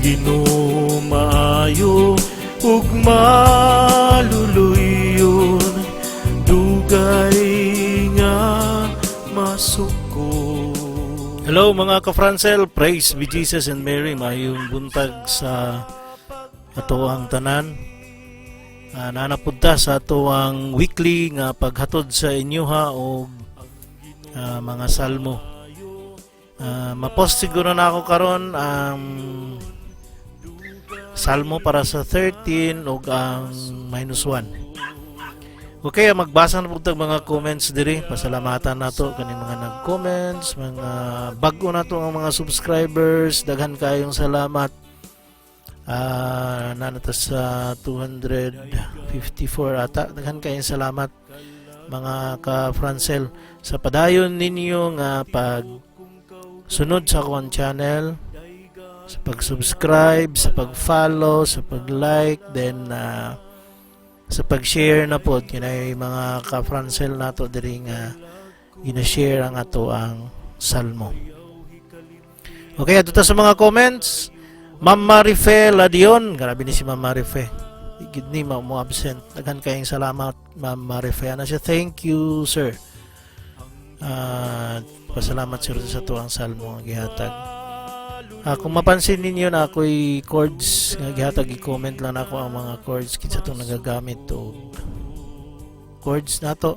Ginoo maayo ug maluluyon, dugay nga masuko. Hello, mga ka-Francel, praise be Jesus and Mary. Maayong buntag sa atoang tanan. Naa na pud ta sa atoang weekly nga paghatod sa inyoha og mga salmo. Ma-post siguro na ako karon ang salmo para sa 13 ug ang minus 1. Okay, magbasa na pud tag mga comments diri. Pasalamatan nato kani mga nag-comments, mga bag-o nato ang mga subscribers. Daghan kayong salamat. Naa na ta sa 254 ata. Daghan kayong salamat, mga ka-Francel, sa padayon ninyo nga pag sunod sa akong channel, sa pag-subscribe, sa pag-follow, sa pag-like, then sa pag-share na pod kinay mga ka-Francel nato diri nga gina-share ang ato ang salmo. Okay, adto ta sa mga comments. Ma'am Marife Ladion, grabe ni si Ma'am Marife. Gid ni mo absent. Daghan kayong salamat, Ma'am Marife. Ana siya, "Thank you, sir." Pasalamat, sir, sa atoang salmo nga gihatag. Kung mapansin ninyo na ako'y chords nga gihatag, i-comment lang ako ang mga chords kinsa tong nagagamit og chords nato.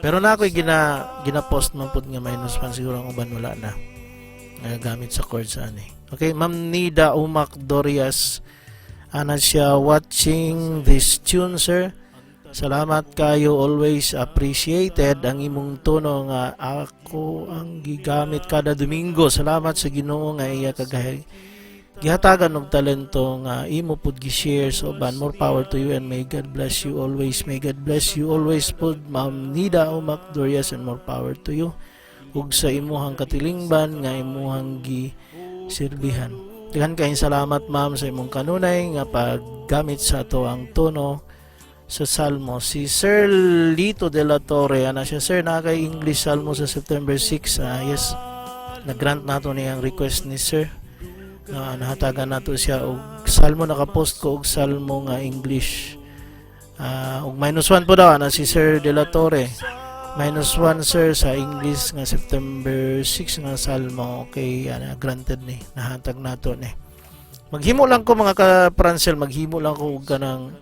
Pero na ako'y gina-post man pud nga minus 1, siguro ang uban wala na nagagamit sa chords ani. Okay, Ma'am Nida Umak Dorias, ana siya, "Watching this tune, sir. Salamat kayo, always appreciated ang imong tono nga ako ang gigamit kada Domingo. Salamat sa Ginoo nga iya kagahay gihatagan og talento nga imo pud gi-share sa uban. More power to you and may God bless you always." May God bless you always pud, Ma'am Nida Umak Dorias, and more power to you ug sa imuhang katilingban nga imuhang gi-sirbihan. Daghan kayong salamat, ma'am, sa imong kanunay nga paggamit sa ato ang tono sa Salmo. Si Sir Lito de la Torre, ana siya, "Sir, naa kay English Salmo sa September 6?" Yes, nag-grant nato niyang request ni Sir. Nahatagan nato siya og Salmo, nakapost ko og Salmo nga English. Og minus 1 po daw, ana si Sir de la Torre. Minus 1, sir, sa English nga September 6 nga Salmo. Okay, ana, granted ni. Nahatag nato ni. Maghimo lang ko, mga ka-Francel, maghimo lang ko og kanang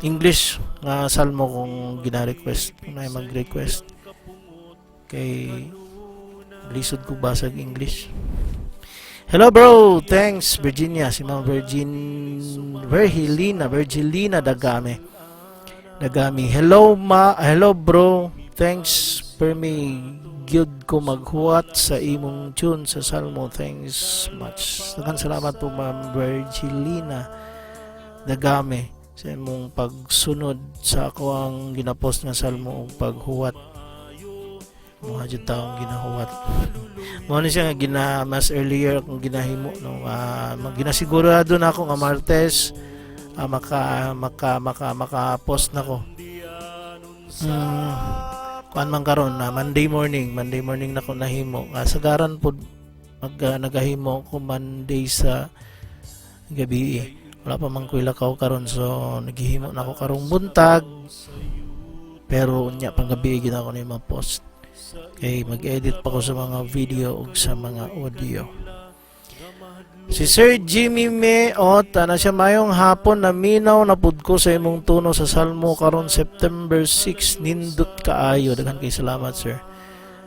English nga salmo kung gina-request, kung na mag-request. Kay lisod ko basag English. Hello, bro, thanks Virginia, si Ma'am Virgilina, Virgilina Dagame. Dagami. Hello ma, hello bro. Thanks, permi gyud ko maghuwat sa imong tune sa salmo. Thanks much. Daghan salamat po, Ma'am Virgilina Dagame, sa imong pagsunod sa ako ang ginapost nga salmo ug paghuwat. Mga jud taong ginahuwat. Mao ni siya nga gina mas earlier akong ginahimo, no, ginasigurado na ako nga Martes maka maka maka maka post na ko. Kuan man karon na Monday morning, Monday morning na ko nahimo. Sagaran pod mag nagahimo ko Monday sa gabi. Wala pa man ko'y lakaw karon, so naghihimo na ako karong buntag. Pero unya pang gabi gid ako ni ma-post. Kay mag-edit pa ko sa mga video ug sa mga audio. Si Sir Jimmy Meot, ana siya, "Mayong hapon, naminaw na pud ko sa imong tono sa salmo karon September 6, nindot kaayo." Daghan kay salamat, sir.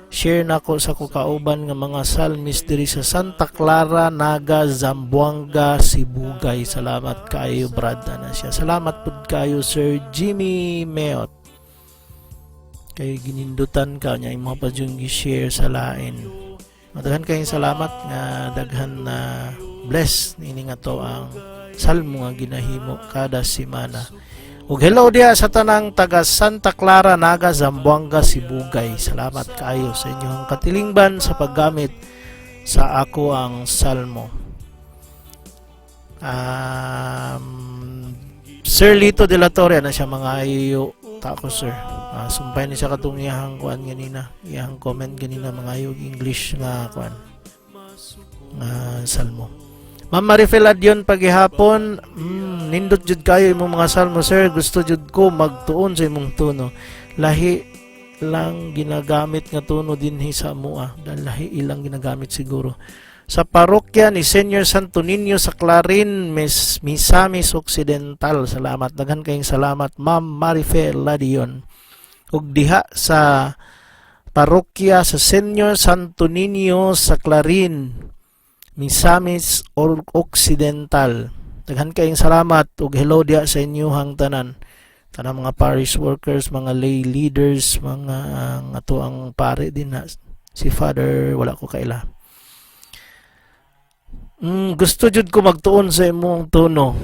"Share nako sa ko kauban nga mga psalmist diri sa Santa Clara, Naga, Zamboanga, Sibugay. Salamat kaayo, brad," ana siya. Salamat pud kayo, Sir Jimmy Meot. Kay ginindutan ka niya, imo pa jud gi-share sa lain. Daghan kayong salamat nga daghan na bless niini nga to ang salmo nga ginahimo kada semana. Ug hello diha sa tanang taga Santa Clara, Naga, Zamboanga, Sibugay. Salamat kaayo sa inyong katilingban sa paggamit sa ako ang salmo. Sir Lito de la Torre, na siya, mga ayo ta ko, sir. Sumpay ni siya katong iyahang kuan ganina, iyahang comment ganina, mga ayo English nga kuan. Nga salmo. Ma'am Marifel Adion pagihapon, nindot jud kayo imong mga salmo, sir. Gusto jud ko magtuon sa imong tono. Lahi lang ginagamit nga tono dinhi sa amoa. Lahi ilang ginagamit siguro. Sa parokya ni Senior Santo Niño sa Clarin, Misamis Occidental. Salamat. Daghan kayong salamat, Ma'am Marifel Ladion. Ug diha sa parokya sa Senior Santo Niño sa Clarin, Misamis or Occidental. Daghan kayong salamat ug hello diha sa inyohang tanan. Tanang mga parish workers, mga lay leaders, mga ang ato ang pare din na si Father, wala ko kaila. Gusto jud ko magtuon sa imong tono.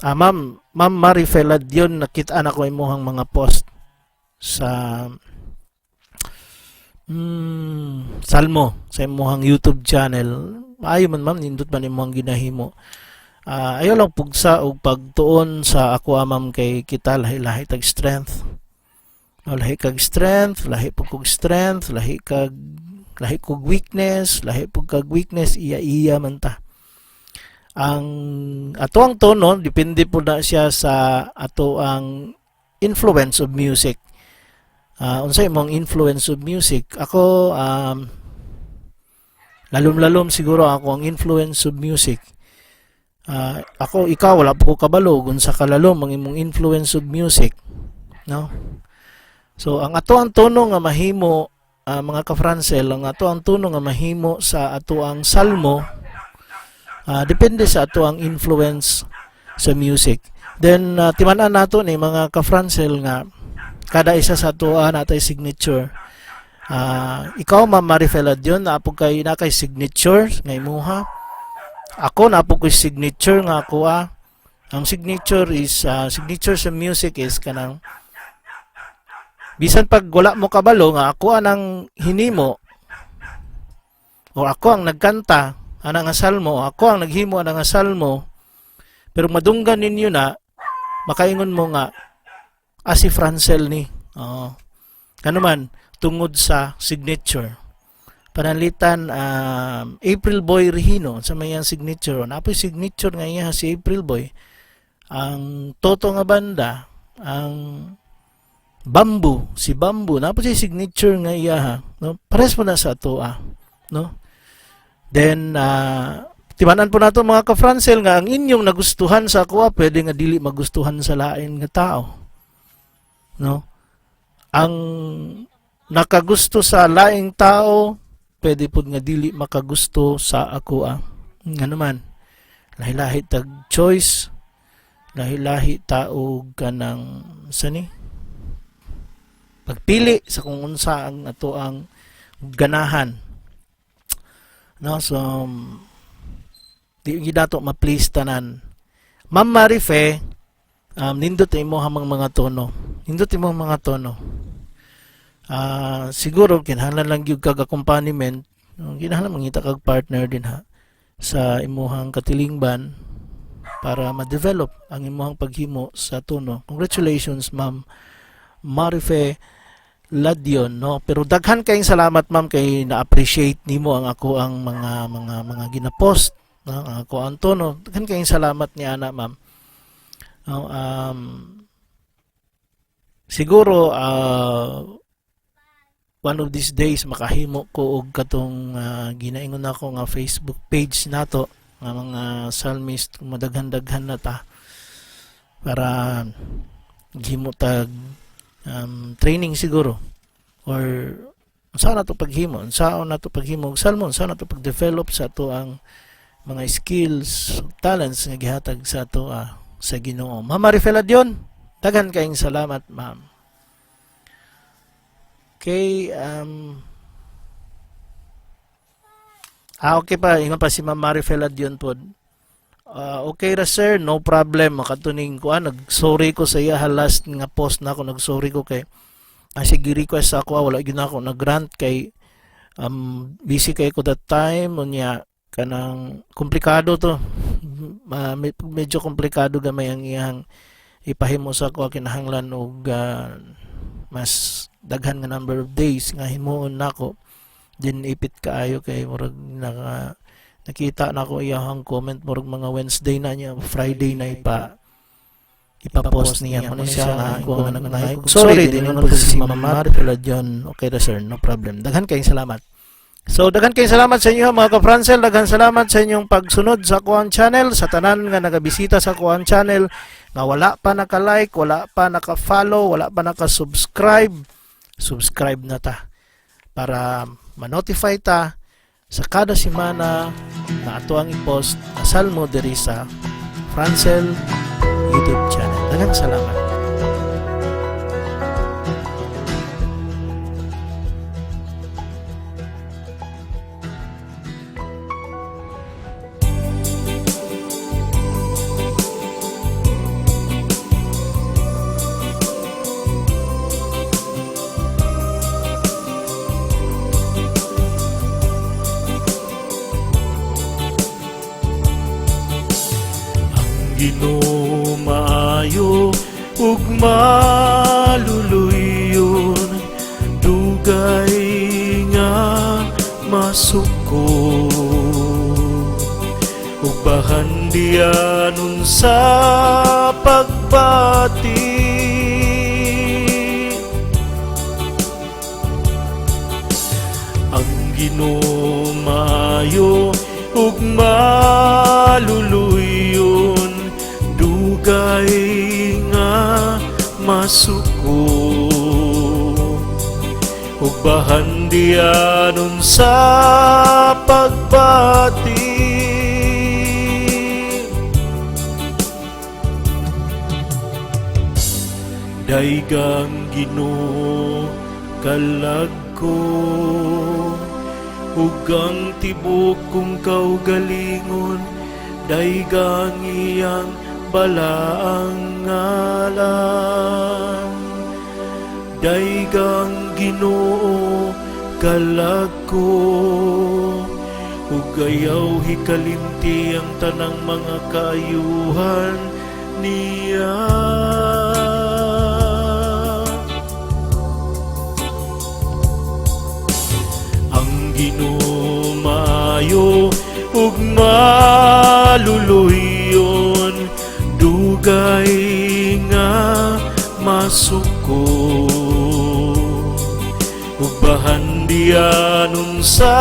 Ah, Ma'am, Ma'am Marifel Adion, nakita na ko imong mga post sa Salmo sa imong YouTube channel. Maayo man, ma'am, nindot man imong ginahimo. Ah, ayaw lang pugsa og pagtuon sa ako, ah, ma'am, kay kita lahi-lahi tag strength. No, lahi kag strength, lahi pud kog strength, lahi kog weakness, lahi pud kag weakness, iya-iya man ta. Ang ato ang tono depende po na siya sa ato ang influence of music. Unsa imong influence of music? Ako, lalom-lalom siguro ako ang influence of music. Ako, ikaw, wala po ko kabalo kung sa kalalom ang imong influence of music, no? So ang ato ang tono nga mahimo, mga ka-Francel, ang ato ang tono nga mahimo sa ato ang salmo, depende sa ato ang influence sa music. Then timan-an nato ni, mga ka-Francel, nga kada isa sa ato natay signature. Ikaw, Ma'am Marifel Adion, naa po kay na kay signature nga imuha. Ako, naa po ko'y signature nga ako ah. Ang signature is signature sa music is kanang bisan pag wala mo kabalo nga ako anang hinimo o ako ang nagkanta ana nga salmo, ako ang naghimo ana nga salmo, pero madunggan ninyo na makaingon mo nga, "Ah, si Francel ni." Oo. Ano man tungod sa signature. Pananglitan, April Boy Regino sa may iyang signature, napoy signature nga iya si April Boy. Ang Toto nga banda, ang Bamboo, si Bamboo, napoy siya signature nga iya ha, no? Pares mo na sa ato ah, no? Then timan-an po nato, mga ka-Francel, nga ang inyong nagustuhan sa ako, pwede nga dili magustuhan sa lain nga tao, no? Ang nakagusto sa laing tao, pwede pud nga dili makagusto sa ako ah. Nga naman, lahi-lahi tag choice, lahi-lahi tao kanang sani pagpili sa kung unsa ang ato ang ganahan, no? So di gyud nato ma-please tanan. Ma'am Marife, nindot imo hamang mga tono, nindot imo mga tono. Siguro kinahanglan lang gyud kag accompaniment, no? Kinahanglan mangita kag partner din ha sa imuhang katilingban para ma-develop ang imuhang paghimo sa tono. Congratulations, Ma'am Marife Ladion, no? Pero daghan kayong salamat, ma'am, kay na-appreciate nimo ang ako ang mga gina-post, no? Ang ako ang tono. Daghan kayong salamat ni ana, ma'am. No, siguro one of these days makahimo ko og katong ginaingon nako nga Facebook page nato nga mga psalmist, madaghan-daghan na ta para ghimo tag training siguro or unsa na to paghimo, unsa na to paghimo og salmo, unsa na to pag-develop sa ato ang mga skills, talents nga gihatag sa ato sa Ginoo. Ma'am Marifel Adion, daghan kayong salamat, ma'am. Okay, okay pa, ingon pa si Ma'am Marifel Adion pod. "Okay ra sir, no problem." Makatuning ko, nag-sorry ko sa iya last nga post na ako, nag-sorry ko kay sige request sa ako, wala gyud ako nag-grant kay busy kay ko that time, unya kanang komplikado to. Medyo komplikado gamay ang iyang ipahimo sa ako, kinahanglan og mas daghan nga number of days nga himuon nako. Din ipit kaayo kay murag nakita na ako iyahang comment, murag mga Wednesday na niya, Friday na ipa-post niya kuno siya nga ko nga nag. Sorry din po si Ma'am Mari Peladion. Okay ra, sir, no problem. Daghan kayong salamat. So daghan kayong salamat sa inyo, mga ka-Francel. Daghan salamat sa inyong pagsunod sa akoang channel, sa tanan nga nagabisita sa akoang channel nga wala pa naka-like, wala pa naka-follow, wala pa naka-subscribe. Subscribe na ta para ma-notify ta sa kada semana na ato ang i-post na salmo diri sa Francel YouTube channel. Daghang salamat. Ang Ginoo maayo ug maluluyon, dugay nga masuko ug bahandianon sa pagbati. Ang Ginoo maayo ug maluluyon, dugay nga masuko ug bahandianon sa pagbati. Daygang Ginoo kalag ko ug ang tibok kong kaugalingon, daygang iyang balaang ngalan. Daygang Ginoo kalag ko ug ayaw hikalimti ang tanang mga kaayuhan niya. Ang Ginoo maayo ug maluluyon, dugay nga masuko ug bahandianon sa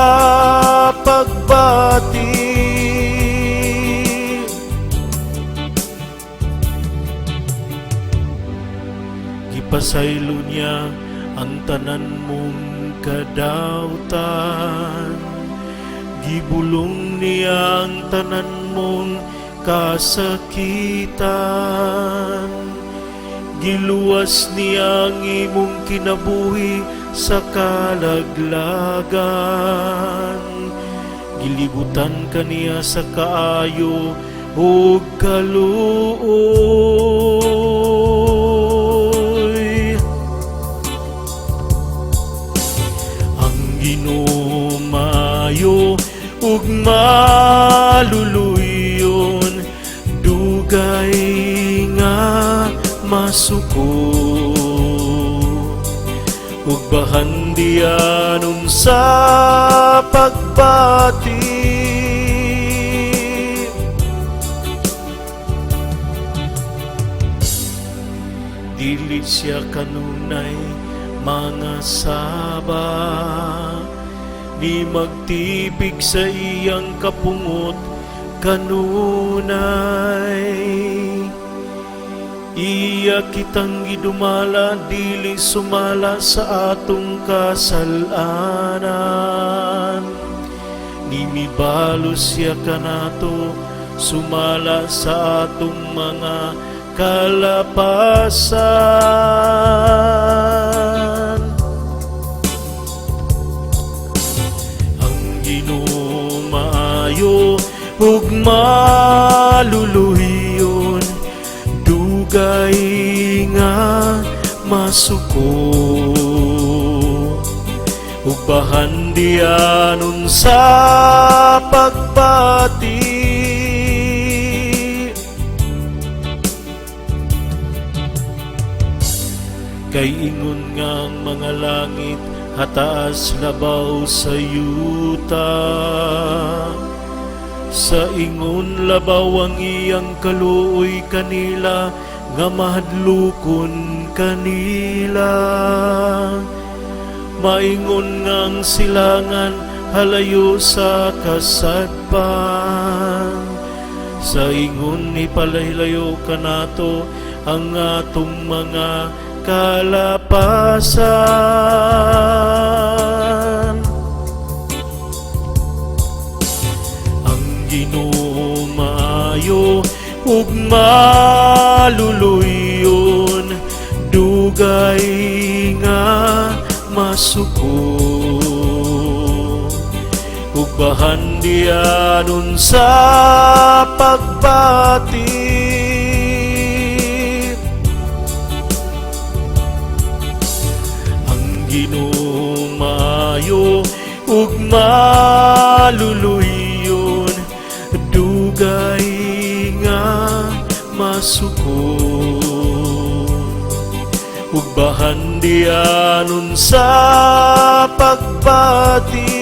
pagbati. Gipasaylo niya ang tanan mong kadawtan, gibulong niya ang tanan mong kasakitan, giluwas niya ang imong kinabuhi sa kalaglagan, gilibutan ka niya sa kaayo ug kaluoy. Ang Ginoo maayo ug maluluyon, dugay nga masuko ug bahandianon sa pagbati. Dili siya kanunay mga saba ni magtipig sa iyang kapungot kanunay. Iya kitang gidumala dili sumala sa atong kasalanan. Nimibalo siya kanato sumala sa atong mga kalapasan. Ang Ginoo maayo ug maluluhiyon, dugay nga masuko ug bahandianon sa pagbati. Kay ingon nga ang mga langit Hataas labaw sa yuta. Sa ingon labaw ang iyang kaluoy kanila nga mahadlukon kanila. Maingon nga ang silangan halayo sa kasadpan. Sa ingon ni palahilayo kanato ang atong mga kalapasan. Ang Ginoo maayo ug maluluyon, dugay nga masuko ug bahandianon sa pagbati. Ang Ginoo maayo ug maluluyon, dugay nga masuko ug bahandianon sa pagbati.